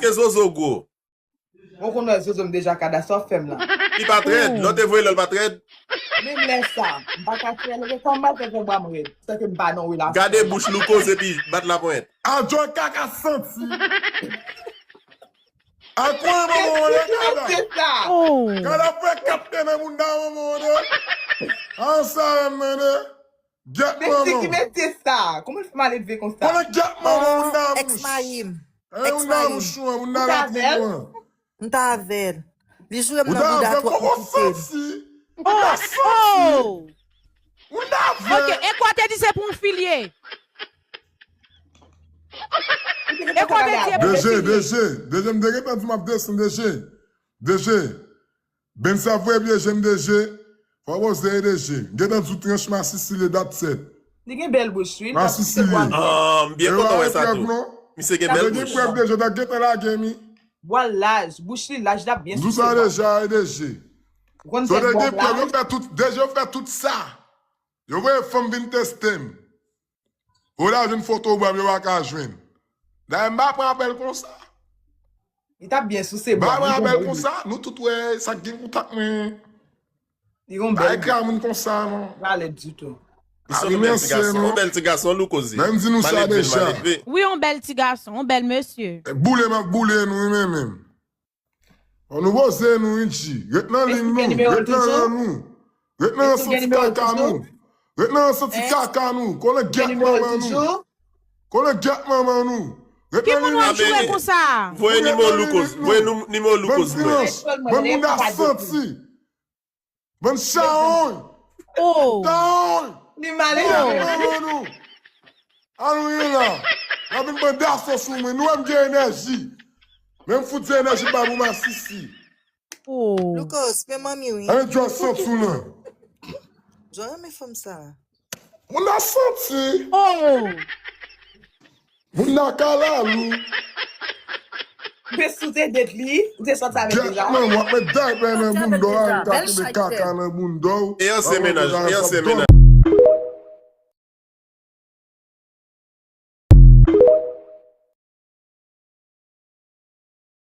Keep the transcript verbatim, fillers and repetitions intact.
Ke zozo gwo. Mwen konn wè zozo m deja kada sa w fè m la. Li pa t rèd, lè w te voye lè l pa t rèd. Menm lè sa, m pa ka fè l, kòman m al fè fè bra m rèd? Sèke m pa nan relasyon. Gade bouch Loukoz epi bat laponyèt. Adjòy kaka santi. A konnen manman w le kada. Se sa. Kada fè kat te nan moun nan manman w de. An sa renmen de. Gyèt Mesye ki manman. Mesye sa. Kòman l fè m ale leve konsa? Konnen gyèt manman moun nan Ex mouch. mari m. An moun nan mouch ou an, moun nan la pou ou an. M ta avè l. Li joure m Ou nan ta bouda avè twòp kòman pou kite l. Santi. Ou ta santi. Oh! Moun nan Ok, avè. e kwa te di se pou yon filye? E kwa te di se pou DG, yon filye? DG, DG, m te gentan di m ap desann, DG. DG, ben sa vre vye je m, DG. Fò poze, DG. M gentan di w tranch masisi li, dat sèt. Li gen bèl bouch, wi. Masisi li. Ah, m byen kontan wè sa tou. Misye gen bèl Gen bouch. prèv, DG, ta gentan lage mi. Bwa laj, bouch li laj, l ap byen M di w sa deja, DG. Ou konn So fè de bwa gen prèv, yo laj. Fè tout, DG, yo fè tout sa. Yo voye fanm vin teste m. Ou la jwenn foto bwa m, yo pa ka jwenn. Dayè m pa pran apèl konsa. Li t ap byen souse Ba bwa. mwen apèl konsa, nou tout wè sa k gen kontak mwen. Li yon Ba bèl ekra moun konsa non. Valè ditou. Misye yon bèl ti gason, yon bèl ti gason, Loukoz. Men m di nou sa deja. Wi, yon bèl ti gason, yon bèl mesye. Boule m ap boule nou wi men menm. Fò nou poze nou wi G. Ret nan liy nou, ret nan ran nou. Ret nan ran santi kaka nou. Ret nan ran santi kaka nou. Konnen gyèt manman nou. Konnen gyèt manman nou. Ret Ki nan moun liy w ap nou. joure konsa? Voye nimewo Loukoz. Voye nou- nimewo Loukoz mwen. Bann moun a santi. Bann chawony. Oh! Chawony. Li male Manman nou. Alon ye la. N ap vin ban daso sou mwen. Nou wè m gen enèji. Men m fout di enèji pa pou masisi. Oh! Loukoz, men manmi wi. An jwa sant sou nan. Jwa renmen fanm sa. Moun nan santi. Oh! Moun nan kalalou. Pe sou te det li, ou te sòt avèk Gyèt deja. Manman, w ap met daypè nan bounda w, al ka kebe kaka nan bounda w. E ansyen mennaj, e ansyen mennaj.